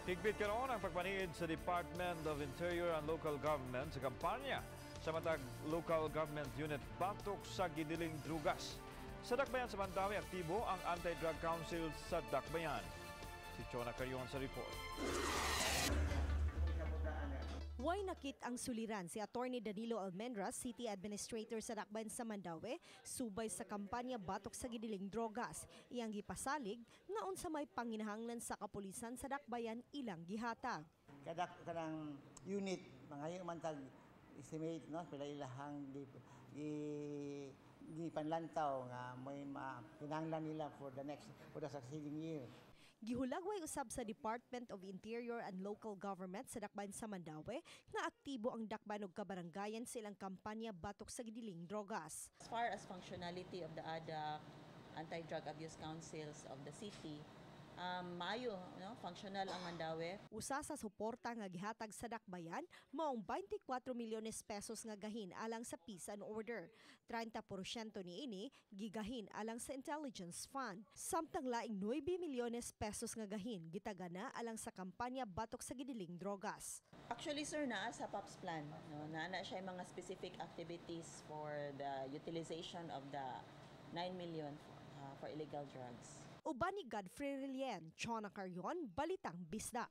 Higpit karon ang pagpaniid sa Department of Interior and Local Government sa kampanya sa matag local government unit batok sa gidiling drugas. Sa Dakbayan sa Mandaue, aktibo ang Anti-Drug Council sa Dakbayan. Si Chona Carion sa report. Way nakit ang suliran si Attorney Danilo Almendras, City Administrator sa Dakbayan sa Mandaue, subay sa kampanya batok sa gidiling drogas. Iyang gipasalig nga unsa may panginahanglan sa kapulisan sa Dakbayan, ilang gihatag. Kada kanang unit mangayo man tag estimate, no, pila ilahang gi gipanlantaw nga may kinahanglan nila for the succeeding year. Gihulagway usab sa Department of Interior and Local Government sa Dakbayan sa Mandaue nga aktibo ang dakban og kabarangayan sa ilang kampanya batok sa gidiling drogas. As far as functionality of the ADAC, Anti-Drug Abuse Councils of the city, maayo, no? Functional ang Mandaue. Usa sa suporta nga gihatag sa Dakbayan maong 24 milyones pesos nga gahin alang sa peace and order. 30% niini gigahin alang sa Intelligence Fund. Samtang laing 9 milyones pesos nga gahin gitagana alang sa kampanya batok sa gidiling drogas. Actually, sir, naa sa POPS plan, no? Naa na siya mga specific activities for the utilization of the 9 million for illegal drugs. Uban ni Godfrey Relien, Chona Carion, Balitang Bisdak.